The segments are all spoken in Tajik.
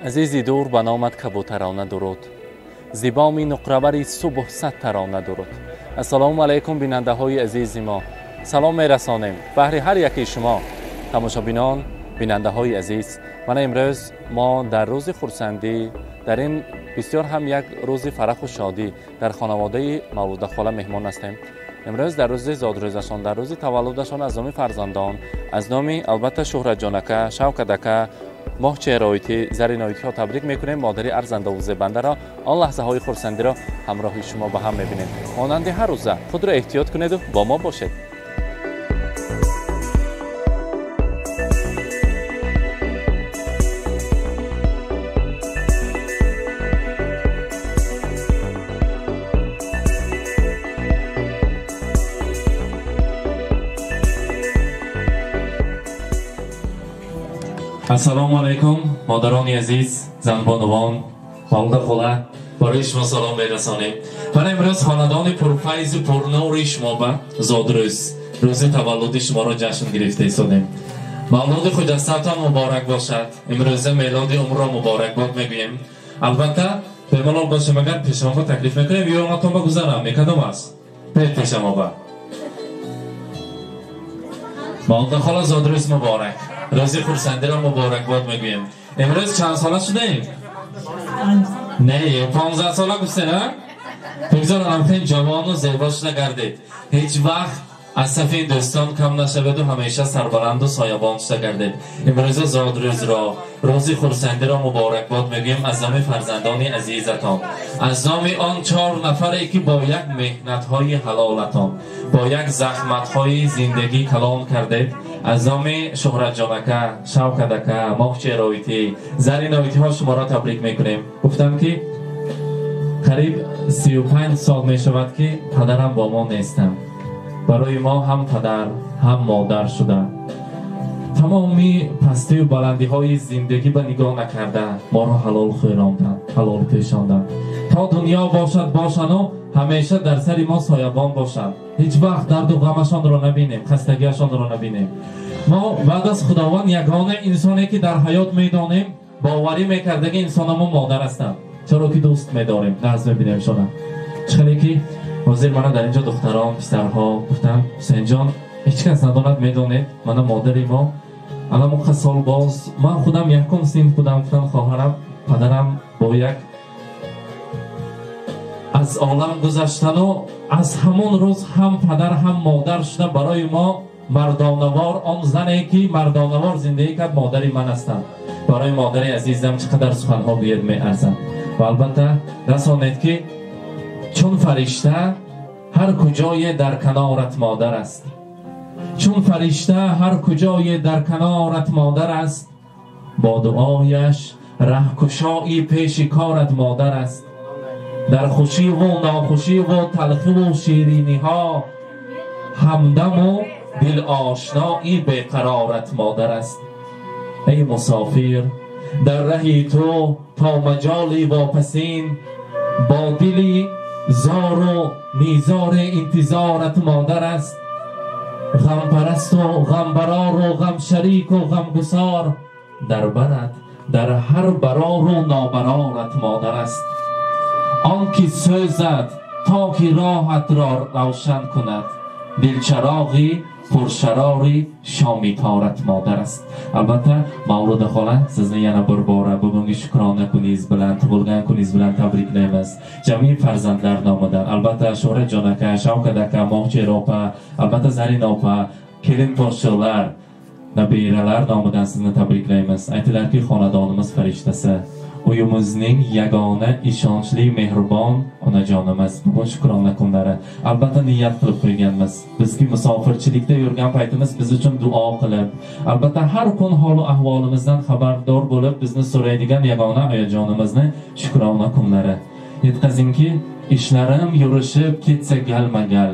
Азизи дур ба номат кабутарона дуруд, зибоми нуқравари субҳ сад тарона дуруд. Ассалому алайкум, бинандаҳои азизи мо. Салом мерасонем баҳри ҳар яки шумо, тамошобинон, бинандаҳои азиз. Мана имрӯз мо дар рӯзи хурсандӣ, дар ин бисёр ҳам як рӯзи фараху шодӣ дар хонаводаи Мавлудахола меҳмон ҳастем. Имрӯз дар рӯзи зодрӯзашон, дар рӯзи таваллудашон аз номи фарзандон, аз номи албатта Шӯҳратҷонака, Шавкадака, Моҳчероитӣ, Зариноитиҳо табрик мекунем модари арзандаву зебандаро. Он лаҳзаҳои хурсандиро ҳамроҳи шумо ба ҳам мебинем. Монанди ҳар рӯза худро эҳтиёт кунеду бо мо бошед. Ассалому алайкум, модарони азиз, занбонувон, Мавлуда хола, барои шумо салом мерасонем. Ман имрӯз хонадони пурфайзу пурнури шумо ба зодрӯз, рӯзи таваллуди шуморо ҷашн гирифта истодем. Мавлуди хуҷастатон муборак бошад. Имрӯза мелоди умрро муборакбод мегӯем. Албатта, бемалол бошем, агар пешамоба таклиф мекунем, ё онатон ба гузарам, мекадом аст? Пед пешамоба. Мавлуда хола, зодрӯз муборак. Рӯзи хурсандиро муборакбод мегӯем. Имрӯз чанд сола шудаем? Не, 15 сола гуфтем, а? Бигзор ҳамхел ҷавону зебо шуда гардед. Ҳеҷ вақт аз сафи дӯстон кам нашаведу ҳамеша сарбаланду соябон шуда гардед. Имрӯза зодрӯзро, рӯзи хурсандиро муборакбод мегӯем аз номи фарзандони азизатон, аз номи он 4 нафаре ки бо як меҳнатҳои ҳалолатон, бо як заҳматҳои зиндагӣ калон кардед. Аз номи Шӯҳратҷонака, Шавкадака, Моҳчероитӣ, Зариноитиҳо шуморо табрик мекунем. Гуфтам ки қариб 35 сол мешавад ки падарам бо мо нестанд. Барои мо ҳам падар, ҳам модар шуда. Тамоми пастию баландиҳои зиндагӣ ба нигоҳ накарда моро ҳалол хӯронданд, ҳалол пешонданд. То дунё бошад бошану ҳамеша дар сари мо соябон бошанд. Ҳеҷ вақт дарду ғамашонро набинем, хастагиашонро набинем. Мо баъд аз Худованд ягона инсоне ки дар ҳаёт медонем, боварӣ мекардаги инсонамо модар ҳастанд. Чаро ки дӯст медорем, нағз мебинемшона. Чӣ хеле ки ҳозир мана дар инҷо духтарон, писарҳо гуфтанд, Ҳусейнҷон, ҳеҷ кас надонад, медонед, мана модари мо ана моқа сол боз ман худам якум синф будам, гуфтам хоҳарам, падарам бо як аз олам гузаштану аз ҳамон рӯз ҳам падар ҳам модар шуда барои мо мардонавор, он зане ки мардонавор зиндагӣ кард, модари ман ҳастанд. Барои модари азизам чӣ қадар суханҳо гӯяд меарзанд. Ва албатта расонед ки чун фаришта ҳар куҷое дар канорат модар аст. Чун фаришта ҳар куҷое дар канорат модар аст, бо дуояш раҳкушои пеши корат модар аст. Дар хушиву нохушиву талхиву шириниҳо ҳамдаму дилошнои беқарорат модар аст. Эй мусофир, дар раҳи ту то маҷоли вопасин, бо дили зору низори интизорат модар аст. Ғампарасту ғамбарору ғамшарику ғамгусор дар барат, дар ҳар барору нобарорат модар аст. Он ки сӯзад то ки роҳатро равшан кунад, дилчароғи пуршарори шоми торат модар аст. Албатта, Мавлуда хола, sizni yana bir bora bugungi shukrona kuningiz bilan, tug'ilgan kuningiz bilan tabriklaymiz. Jami farzandlar nomidan, albatta Shuhratjon aka, Shavkat aka, Moxcher opa, albatta Zarina opa, kelin to'shiqlar, nabiralar nomidan sizni tabriklaymiz. Aytilarki, xonadonimiz farishtasi, uyimizning yagona ishonchli mehribon onajonimiz. Bugun shukrona kunlari. Albatta niyat qilib qo'yganmiz. Bizki musofirchilikda yurgan paytimiz biz uchun duo qilib, albatta har kun hol va ahvolimizdan xabardor bo'lib bizni so'raydigan yagona onajonimizni shukrona kunlari. Yetkazingki, ishlarim yurishib ketsa galma-gal.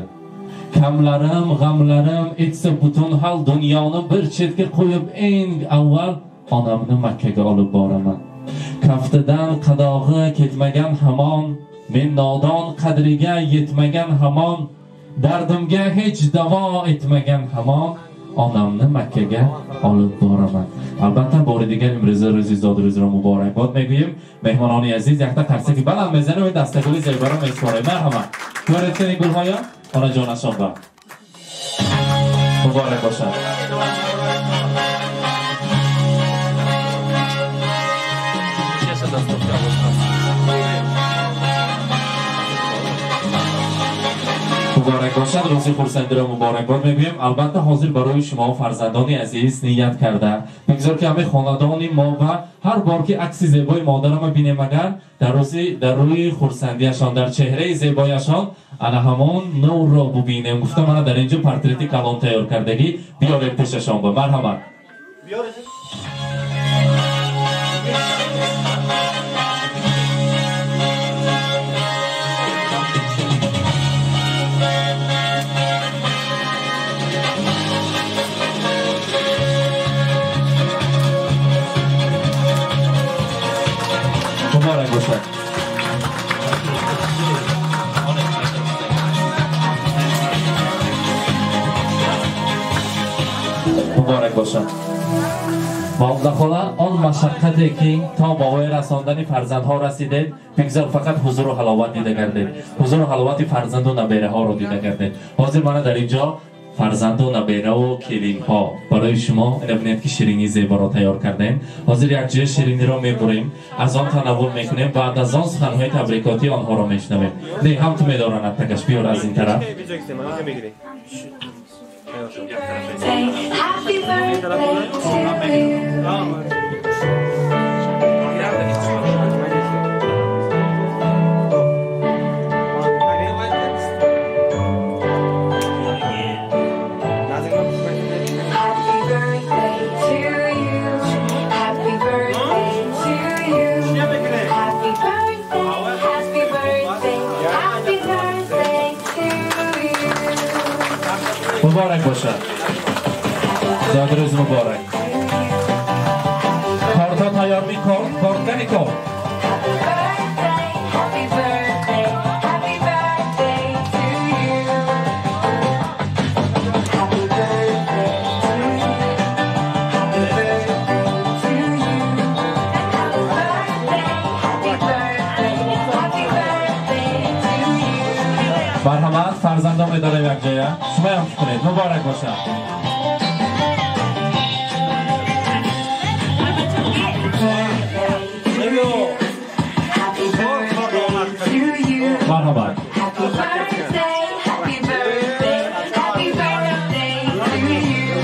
Kamlarim, g'amlarim etsa butun hal dunyoni bir chetga qo'yib eng avval onamni Makkaga olib boraman. Kaftidan qadog'i ketmagan hamon, men nodon qadriga yetmagan hamon, dardimga hech davo etmagan hamon, Onamni Makkaga olib boraman. Albatta, bori digar имрӯза рӯзи зодрӯзро муборакбод мегӯем. Меҳмонони азиз, якта қарсаки баланд мезанем ва дастагули зеборо месупорем. Марҳамат. Биёред кани гулҳоя, онаҷонашон ба. Муборак бошад. Муборак бошад, рӯзи хурсандиро муборакбод мегӯем. Албатта, ҳозир барои шумо фарзандони азиз ният карда бигзор ки ҳамаи хонадони мо ва ҳар бор ки акси зебои модарама бинем, агар дар рӯи хурсандиашон, дар чеҳраи зебояшон ана ҳамон нурро бубинем. Гуфта мана дар инҷо портрети калон тайёр кардагӣ биёрем пешашон ба. Марҳамат. Муборак бошад. Муборак бошад. Мавлудахола, он машаққате ки то ба воя расондани фарзандҳо расидед, бигзор фақат ҳузуру ҳаловат дида гардед. Ҳузуру ҳаловати фарзанду набераҳоро дида гардед. Ҳозир мана дар инҷо фарзанду набераву келинҳо барои шумо бинед ки ширинии зеборо тайёр кардем. Ҳозир якҷоя шириниро мебурем, аз он танаввул мекунем, баъд аз он суханҳои табрикотии онҳоро мешунавем. Не, ҳам ту медоранад такаш, биёр аз ин тараф. Happy birthday to you. Happy birthday to you. Happy birthday to you. Happy birthday, happy birthday, happy birthday to you. Муборак бошад. Зодрӯз муборак. Кортҳо тайёр мекорд, корткани кор. Happy birthday, happy birthday, happy birthday to you. Happy birthday to you. Happy birthday to you. Happy birthday, happy birthday, happy birthday to you. Марҳамат, фарзандон медорем якҷоя. Шумоям кунед. Муборак бошад. Happy birthday to you. Марҳамат. Happy birthday, happy birthday, happy birthday to you.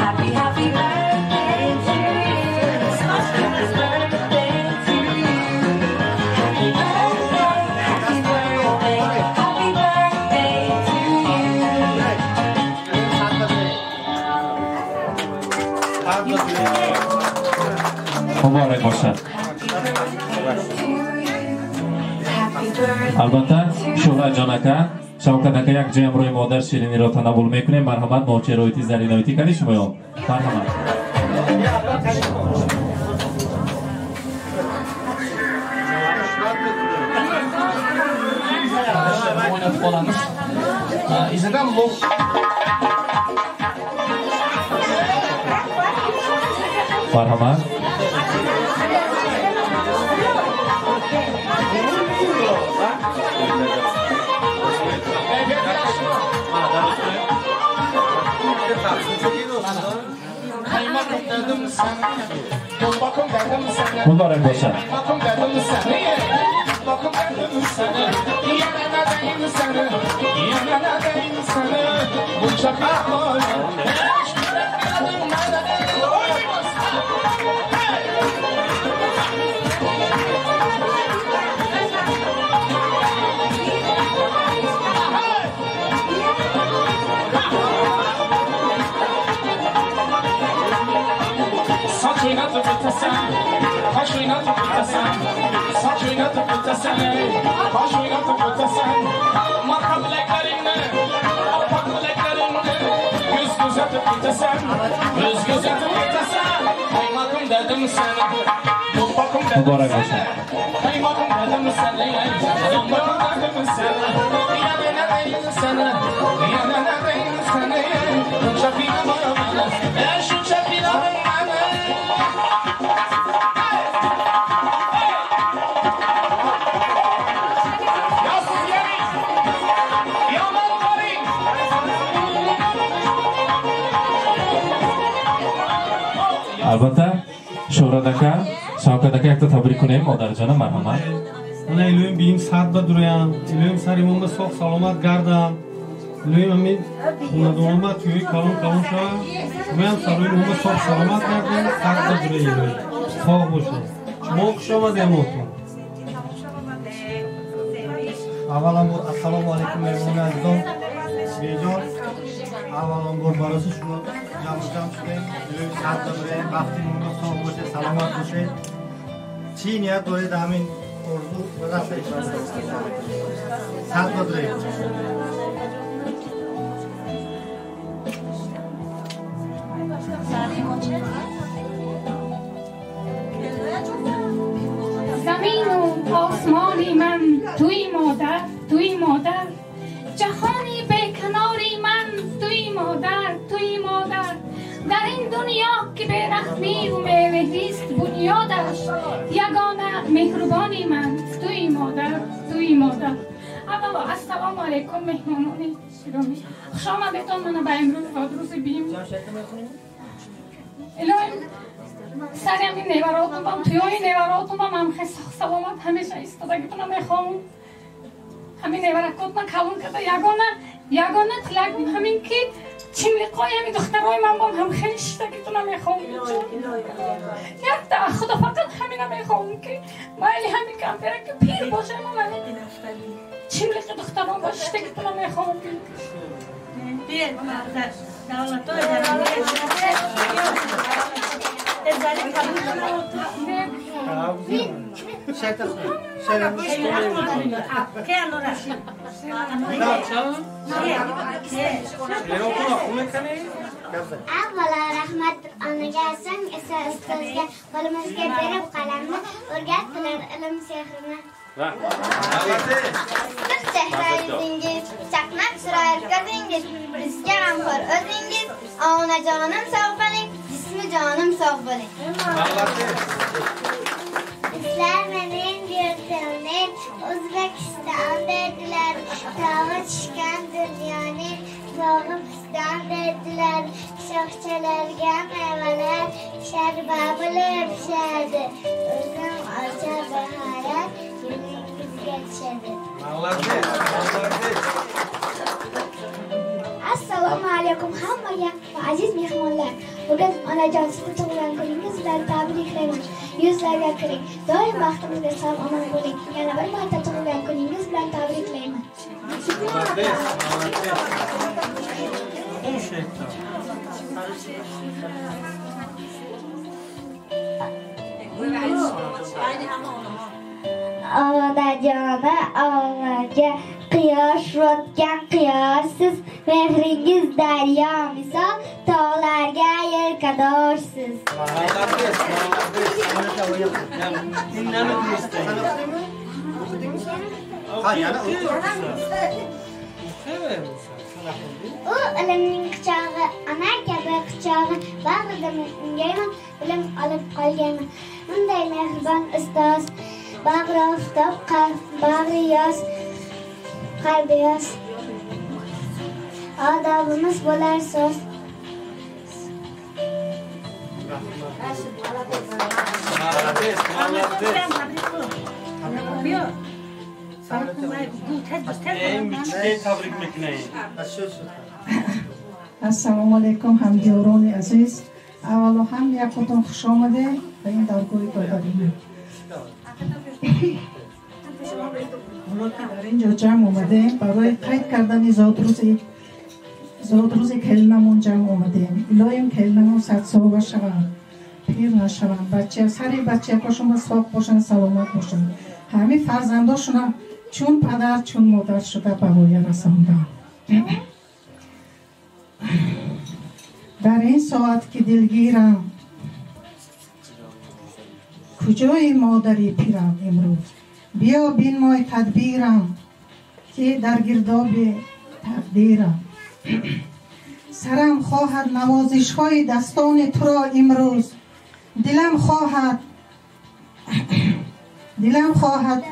Happy, happy birthday to you. Happy birthday to you. Happy birthday, happy birthday, happy birthday to you. Муборак бошад. Happy birthday. Албатта, Шӯҳратҷон ака, Шавкат ака якҷоя ҳамроҳи модар шириниро танаввул мекунем. Марҳамат, мочероити зариноити кани шумоён. Марҳамат. O'ynatib qolamiz. Izidan lo'q Марҳамат. Муборак бошад. Муборак бошад. Албатта Шӯҳрат ака, Шавкат ака якта табрик кунем модарҷона, марҳамат. Мана илоҳим биим сад ба дуроям, илоҳим сари мо соғ саломат гардам, илоҳим ҳамин хонадонама тӯи калон калон шавад, шумоям сарои мо соғ саломат гардем, сад ба дурои илоҳим соғ бошед. Шумо хуш омадед мотон. Аввалан бор ассалому алайкум меҳмонони азизон. Беҷон, аввалан бор барои шумо ҷамъ ҷамъ шудем. Илоҳим сад ба дуроем, бахти мо соғ бошед, саломат бошед. Чӣ ният доред ҳамин орзу расед? Сад ба дуроем. Замину осмони ман туи модар, туи модар, ҷаҳони беканори ман туи модар, туи модар. Дар ин дунё ки бераҳмиву меҳрист бунёдаш, ягона меҳрубони ман туи модар, туи модар. Аввало ассалому алайкум меҳмонони гиромӣ, хуш омадетон мана ба имрӯз зодрӯзи бим. Илоҳим сари ҳамин неваротон бам, туёи неваротон бам ҳам хел соғ саломат ҳамеша истодагитона мехоҳам. Ҳамин неваракотна калон карда ягона ягона тилагим ҳамин ки чимлиқои ҳамин духтарои ман бам ҳам хеле шиштагитона мехоҳам. Якта худо фақат ҳамина мехоҳам ки майли ҳамин кампера ки пир бошам, ҳамин чимлиқи духтарон бо шиштагитона мехоҳам. Avvalo rahmat onaga, so'ng esa ustozga, qo'limizga berib qalamni o'rgatdilar ilm sehrini. Bir chehra yuzingiz, chaqnab surar ko'zingiz, bizga g'amxo'r o'zingiz, onajonim sog' bo'ling, jismi jonim sog' bo'ling. Sizlar mening yurtimning O'zbekiston dedilar, tog'i tushgan dunyoning bog'i piston dedilar, shoxchalarga mevalar sharba bo'lib pishadi, o'zim olcha bahorat yuzingizga tushadi. Assalomu alaykum hammaga va aziz mehmonlar. Bugun onajon sizni tug'ilgan kuningiz bilan tabriklayman. Yuzlarga kiring, doim baxtimizga sog' omon bo'ling. Yana bir marta tug'ilgan kuningiz bilan tabriklayman. Onajoni onaga quyosh botgan quyoshsiz, mehringiz daryo misol, tog'larga yelkadoshsiz. U ilmning quchog'i, ona kabi quchog'i, bag'rida ungayman, bilim olib qolganman. Bunday mehribon ustoz, bag'ri oftob, bag'ri yoz, qalbi yoz. Odobimiz bo'lar so'z. Ассалому алайкум ҳамдиёрони азиз. Аввало ҳам якотон хуш омадед ба ин даргоҳи додарӣ. Ҳоло ки дар ин ҷо ҷамъ омадем барои қайд кардани зодрӯзи келинамон ҷамъ омадем. Илоҳим келинамон садсола шаванд, пир нашаванд, сари бачаҳошон соғ бошанд, саломат бошанд. Ҳамин фарзандошона чун падар чун модар шуда ба воя расонданд. Дар ин соат ки дилгирам, куҷои модари пирам имрӯз? Биё бинмой тадбирам, ки дар гирдоби тақдирам. Сарам хоҳад навозишҳои дастони туро имрӯз. Дилам хоҳад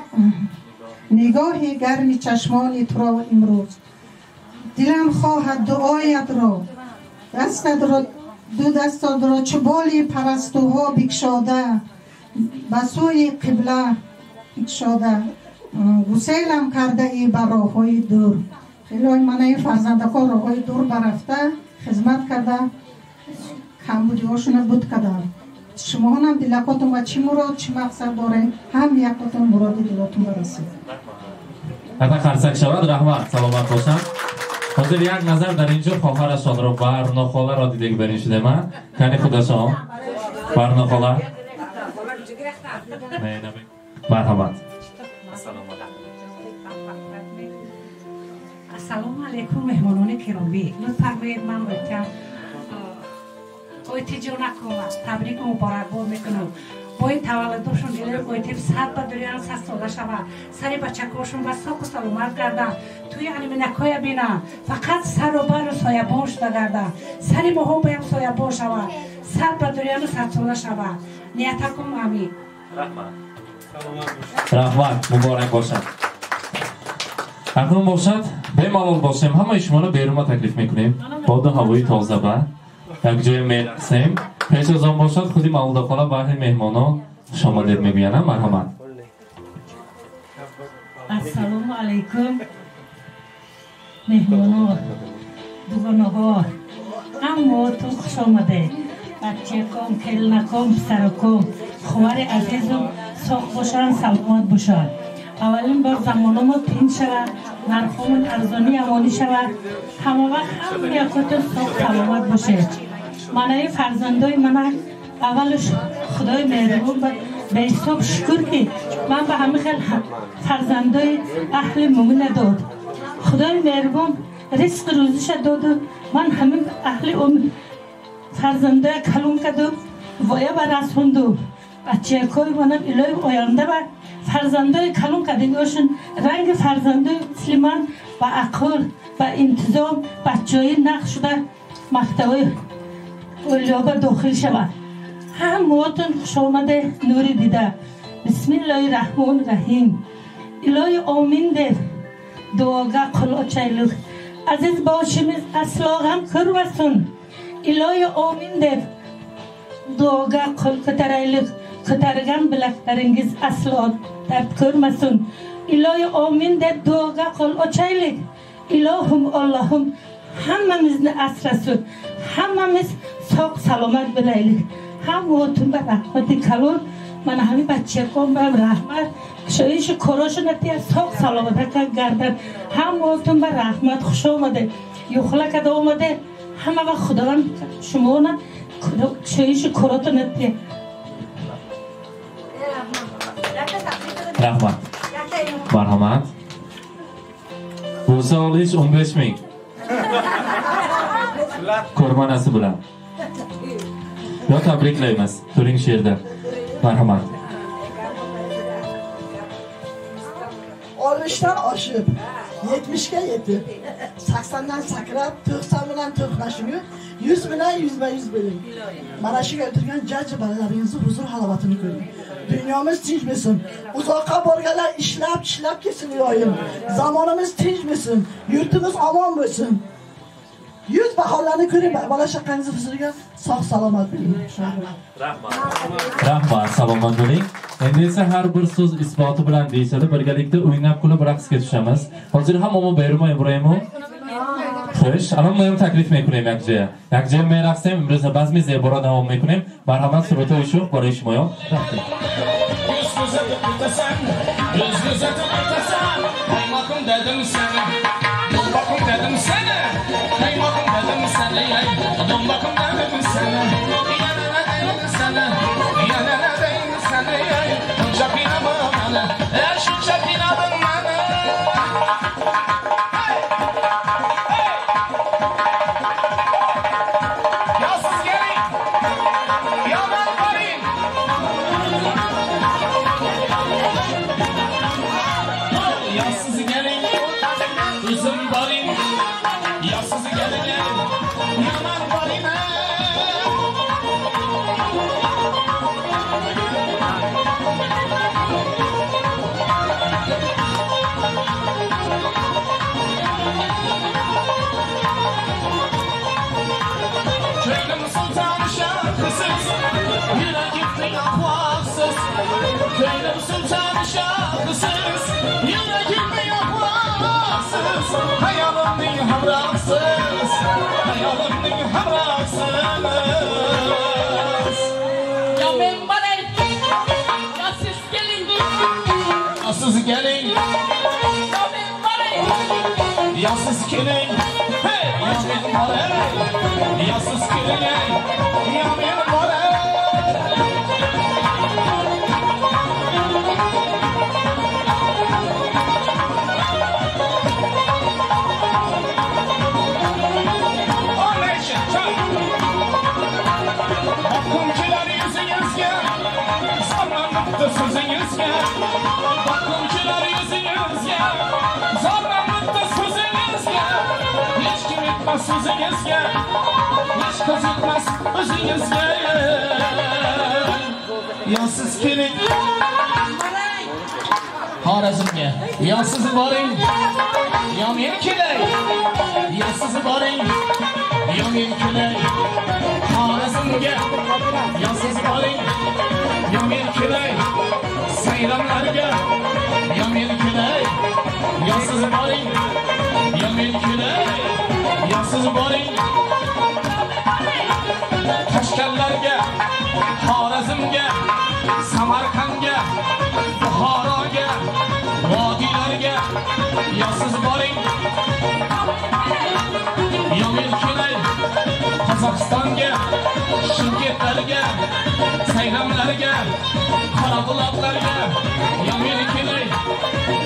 нигоҳи гарми чашмони туро имрӯз. Дилам хоҳад дуоятро, ду дастатро чу боли парастуҳо бикшода, ба сӯи қибла бикшода, гуселам кардаи ба роҳҳои дур. Хелои мана ин фарзандаҳо роҳҳои дур барафта, хизмат карда, камбудиҳошона буд кардам. Шумоҳонам дилакотон ба чӣ мурод, чӣ мақсад дорем, ҳам якотон муроди дилотон барасед. Ата қарсак шавад, раҳмат, саломат бошанд. Ҳозир як назар дар инҷо хоҳарашонро, Барнохоларо дида барин шудем, а? Кани худашон? Барнохола? Не, не. Марҳамат. Ассалому алайкум меҳмонони киромӣ. Лутф фармоед, ман Ойтиҷонакова табрик муборакбод мекунам. Бо ин таваллудошон илоҳи Ойтиб сад ба дунёям 100 сола шавад. Сари бачакошон ба соқу саломат гарданд. Туи аниминакоя бинанд. Фақат сару бару соябон шуда гарданд. Сари моҳо баям соябон шавад. Сад ба дунёяну 100 сола шавад. Ниятакум амин. Раҳмат. Раҳмат, муборак бошад. Акнун бошад, бемалол бошем. Ҳамаи шуморо берума таклиф мекунем. Боду ҳавои тоза ба як ҷое мерасем. Пеш аз он бошад, худи Мавлудахола баҳри меҳмонон хушомадед мегӯянд. Марҳамат. Ассалому алайкум меҳмонон, дугонаҳо, ҳамаатон хуш омадед. Бачаком, келинаком, писараком, ховари азизум соғ бошанд, саломат бошанд. Аввалин бор замономо тинч шавад, нархомон арзонӣ амонӣ шавад. Ҳама вақт ҳама якотон соғ саломат бошед. Манаи фарзандои мана аввалш Худои меҳрубон ба ҳисоб шукр, ки ман ба ҳамин хел фарзандои аҳли мӯмина дод. Худои меҳрубон ризқи рӯзиша доду ман ҳамин аҳли фарзандоя калон каду воя ба расонду. Бачаякои манам илоҳи оянда ба фарзандои калон кардагиошон ранги фарзандои мисли ман ба ақл, ба интизом, бачаҳои нақш шуда мактабҳои олиёба дохил шавад. Ҳамаотон хушомаде, нури дида. Бисмиллоҳи раҳмони раҳим. Илоҳи омин деб дуога қул ochaylik. Aziz boshimiz aslo g'am ko'rmasin. Ilohi omin deb duoga qo'l ko'taraylik. Ko'targan bilaklaringiz aslo dard ko'rmasin. Ilohi omin deb duoga qo'l ochaylik. Ilohim Allohim hammamizni asrasin. Hammamiz sog' salomat bo'laylik. Hammaotin ba rahmati kalon. Mana ҳамин бачакон ба раҳмат. Кушоиши корошона тия соғ саломат гардан. Ҳамаотон ба раҳмат, хуш омадед. Юхла када омадед. Ҳама вақт Худованд шуморо кушоиши коротона тия. Раҳмат. Марҳамат. Bo'sa olish 15 ming. Ko'rmanasi bilan. Yo tabriklaymiz. Turing shu yerda. Marhamat. 60'dan oshib, 70'ga yetib, 80'dan sakrab, 90 bilan to'qnashib, 100 bilan yuzma-yuz bo'ling. Mana shu o'tirgan jajji bolalaringizni huzur halovatini ko'ring. Dunyomiz tinch bo'lsin. Uzoqqa borganlar ishlab, tishlab kelsin iloyim. Zamonimiz tinch bo'lsin, yurtimiz omon bo'lsin. 100 bahorlarni ko'ring, bola chaqangizni huzuriga sog' salomat bo'ling. Rahmat. Rahmat, salomat bo'ling. Endi esa har bir so'z isboti bilan deyishadi, birgalikda o'ynab kulib raqsga tushamiz. Hozir ham omo bermay buraymi? Xo'sh, ana taklif mекунем якҷоя. Якҷоя мерақсем, имрӯз базми зеборо давом мекунем. Марҳамат, сурати шух барои шумоён. Рафтем. Yasız gelin, Şahsız, yüreğimi yapraksız, hayalimning hamrohsiz, hayolimning hamrohsiz. Ya men boray, ya siz keling, ya siz keling, ya men boray, ya siz keling, hey, ya men boray, ya siz keling, ya men boray. So'zingizga boquvchilar yuzingizga, zorlanibdi so'zingizga, hech kim etmas so'zingizga, hech ko'z etmas o'zingizga. Yo siz keling Xorazmga, yo siz boring, yo men kelay, yo siz boring, yo men kelay Xorazmga, yo siz boring, yo men kelay sayramlarga, yo men kelay, yo siz boring, yo men kelay, yo siz boring Toshkentlarga, Xorazmga, Samarqandga, Buxoroga, vodiylarga, yo siz boring, yo men kelay Qozog'istonga, Shimkentlarga, sayramlarga, Qorabuloqlarga, yo men kelay,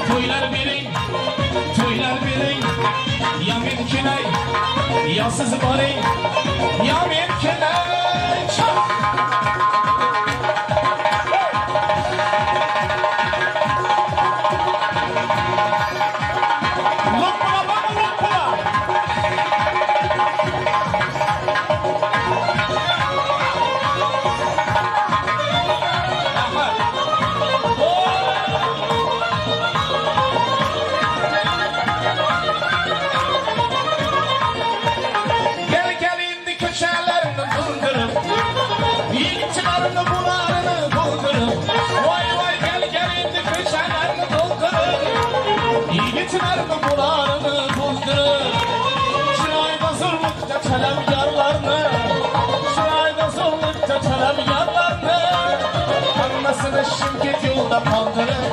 to'ylar bering, to'ylar bering, yo men kelay, yo siz boring, yo men kelay. Yigitlarni bularni to'ldirib, chiroyda zo'rliqcha chalab yorlarni, chiroyda zo'rliqcha chalab yorlarni, hammasini Shimkent yo'lda qoldirib,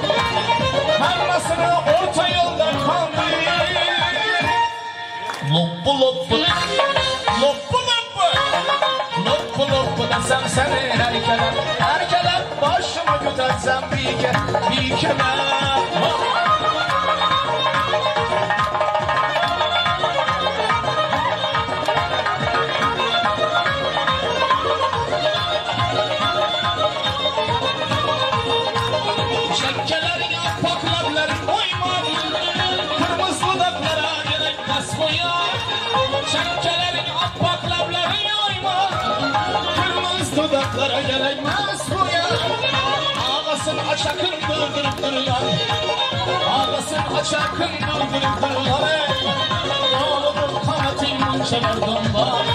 hammasini o'rta yo'lda qoldirib. Loppu loppu, loppu loppu, loppu loppu desam seni erkeler, erkeler başımı götersem bike, bikeler. Dudaklara gerekmez bu ya. Ağasın açakın durdurıp duruyor, ağasın açakın durdurıp duruyor. Oğludur kamatin munçeler dombar,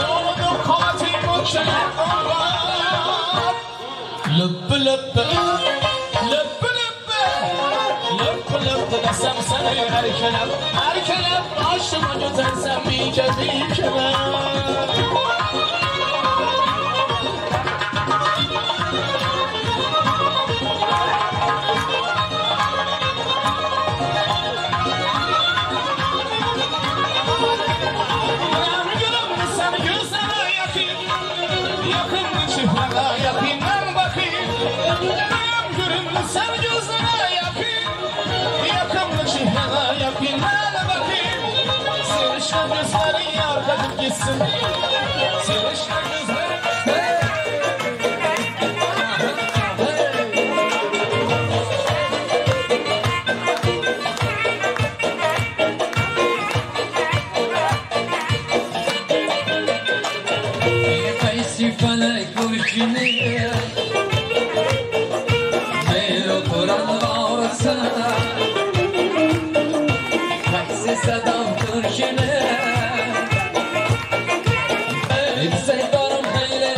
oğludur kamatin munçeler dombar. Löppü löppü, löppü löppü, löppü löppü desem seni erkeler, erkeler başıma götersem bike bikeler. Sen gözlere yakın, yakınlı çihrana yakından bakayım. Sevişme gözlerin yar kaçıp gitsin. Sevişme gözlerin. Felek burcunu صدام ترشنه سيدارم خيره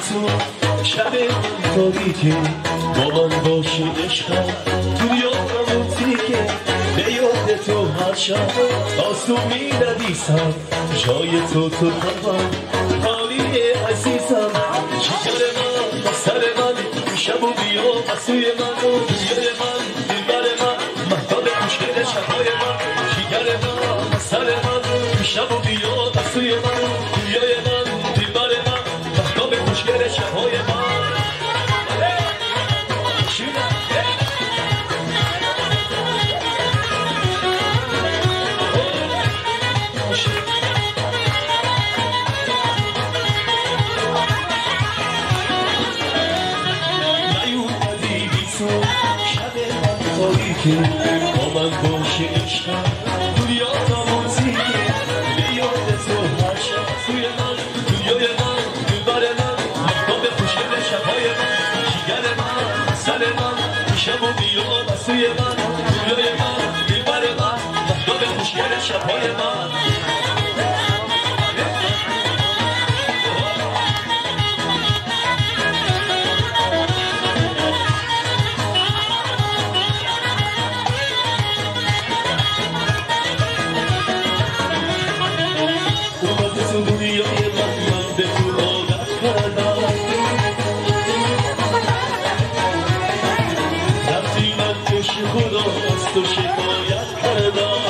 تو شب من تاریکه با من باشی عشقم دنیا همون تیکه به یاد تو هر شب آسو می ندیسم جای تو تو قلبم حالی عزیزم جگر من سر من شب و بیا سوی من دنیای من دلبر من مهتاب خوشگل شبهای من جگر من سر من شب و بیا سوی من دنیای من دلبر من مهتاب خوشگل شبهای من با من باشی عشقم دنیا تموزیه به یاد تو هر شب سوی من دنیای من دلبر من مهتاب خوشگل شبهای من جگر من سر من شب و بیا سوی من دنیای من دلبر من مهتاب خوشگل شبهای من تو شکایت کردم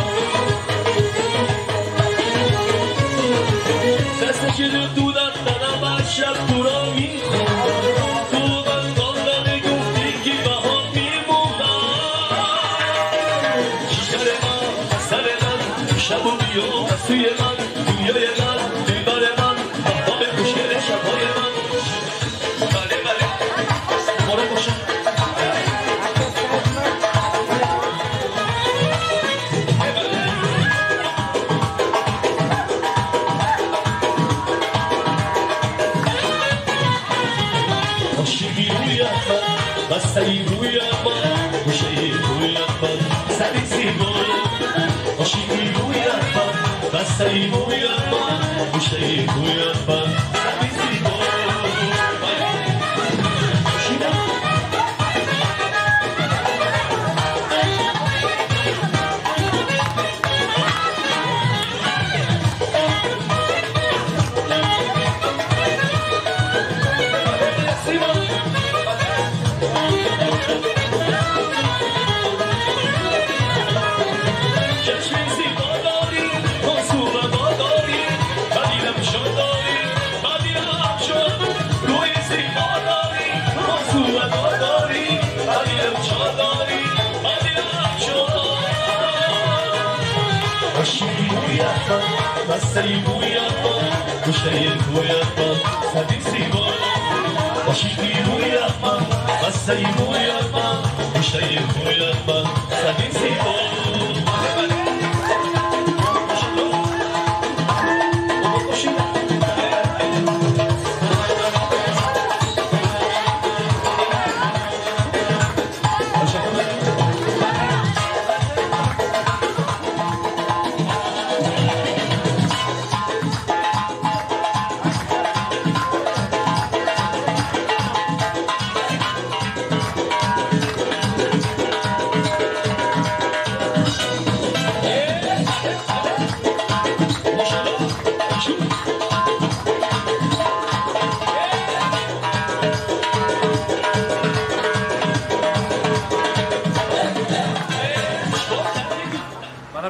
دست شده دودت دادم هر شب تو را میخوندم تو من قالبه گفتی که بهات میموندم جگر من سر من شب و بیا سوی من دنیای من دلبر من مهتاب خوشگل شبهای من بله بله مبارک باشه بسته‌ای روی من گوشه‌ای روی من سری زیبا عاشقی روی من بسته‌ای روی من گوشه‌ای روی من سری زیبا بسته‌ای روی من گوشه‌ای روی من سری زیبا عاشقی روی من بسته‌ای روی من گوشه‌ای روی من سری زیبا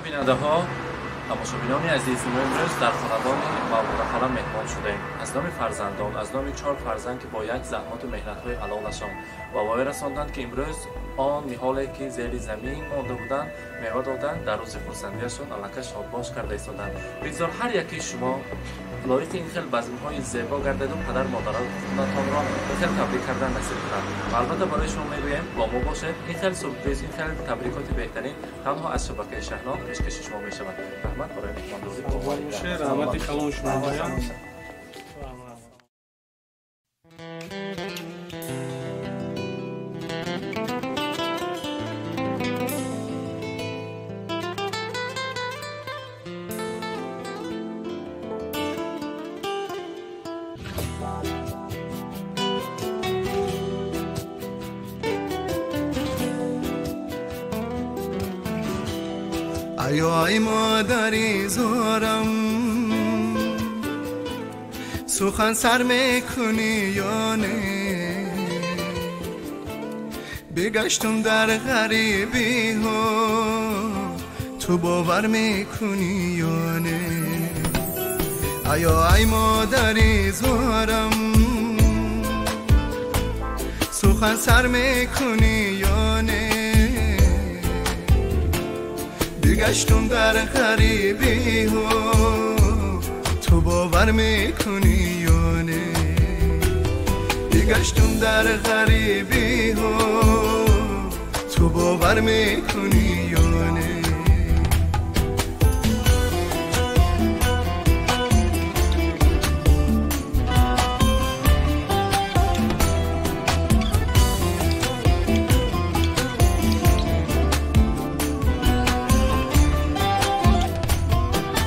бинандаҳо, тамошобинони азиз, мо имрӯз дар хонадони Мавлуда хола меҳмон шудаем. Аз номи фарзандон, аз номи 4 фарзанд ки бо як заҳмату меҳнатҳои ҳалолашон ба воя расонданд, ки имрӯз он ниҳоле ки зери замин монда буданд, мева доданд, дар рӯзи хурсандиашон аллакай шодбош карда истоданд. Бигзор ҳар яки шумо лоиқи ин хел базмҳои зебо гардеду падар модаратонро ин хел табрик кардан насиб кунад. Ва албатта барои шумо мегӯем, бо мо бошед. Ин хел сюрприз, ин хел табрикоти беҳтарин танҳо аз шабакаи Шаҳнон пешкаши шумо мешавад. Раҳмат барои меҳмондорӣ. Раҳмати калон шумо. Ай ай модари зорам, сухан сар мекунӣ ё не? Бегаштум дар ғарибиҳо, ту бовар мекунӣ ё не? Ай ай модари зорам, сухан сар мекунӣ ё не? Бегаштум дар ғарибиҳо, ту бовар мекунӣ ё не? Бегаштум дар ғарибиҳо, ту бовар мекунӣ ё не?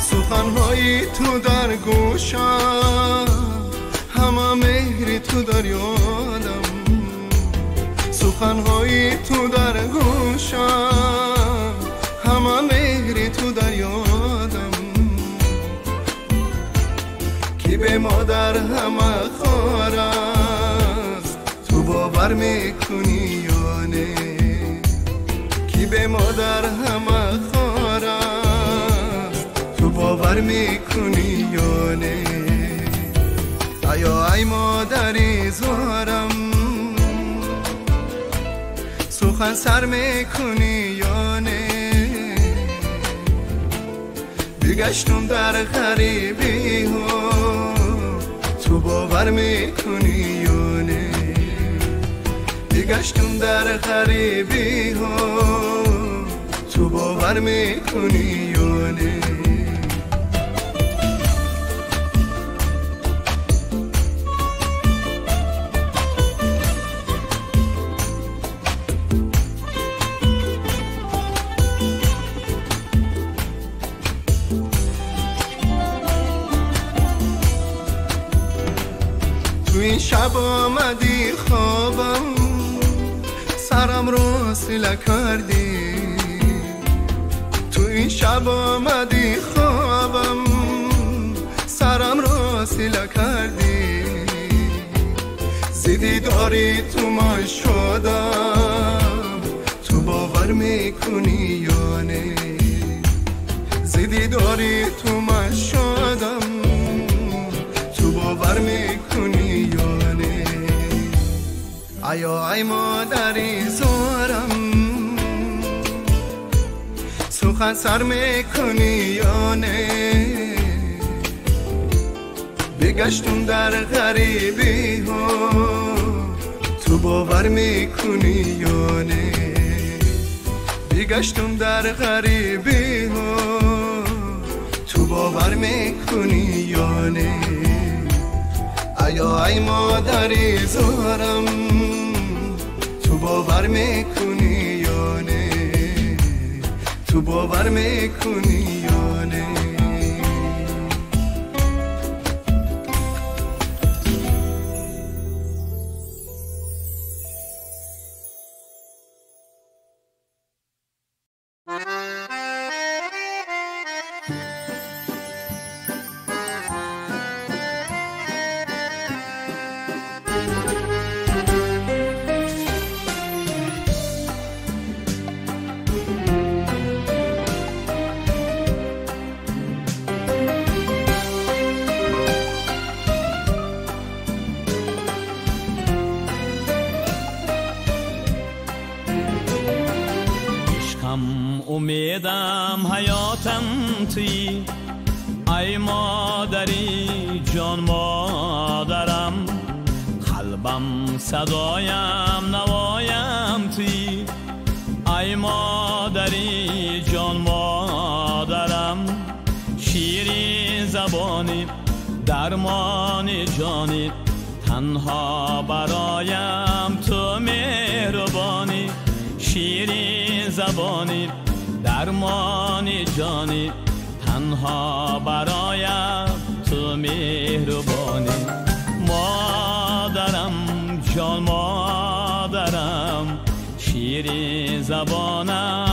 Суханҳои ту дар гӯшам, ҳама меҳри ту дар ёдам. Суханҳои ту дар гӯшам, ҳама меҳри ту дар ёдам. Ки бе модар ҳама хор аст, ту бовар мекунӣ ё не? Ки бе модар ҳама хор аст, ту бовар мекунӣ ё не? Ай ай модари зорам, сухан сар мекунӣ ё не? Бегаштум дар ғарибиҳо, ту бовар мекунӣ ё не? Бегаштум дар ғарибиҳо, ту бовар мекунӣ ё не? تو این شب آمدی خوابم، سرم رو سیله کردی. تو این شب آمدی خوابم، سرم رو سیله کردی. زیدی داری تو ما شدم، تو باور میکنی یا نه؟ زیدی داری تو ما شدم، تو باور میکنی یا نه؟ ای ای مادری زارم، سخن سر میکنی یا نه؟ بگشتم در غریبی ها، تو باور میکنی یا نه؟ بگشتم در غریبی ها، تو باور میکنی یا نه؟ ای ای مادری زارم، تو باور میکنی یا نه؟ تو باور میکنی یا نه؟ امیدم حیاتم توی ای مادری جان مادرم، قلبم صدایم نوایم توی ای مادری جان مادرم، شیرین زبانی درمان جانی، تنها برایم تو مهربانی، شیرین زبانی درمان جانی، تنها برایم تو مهربانی. مادرم جان مادرم، شیرین زبانم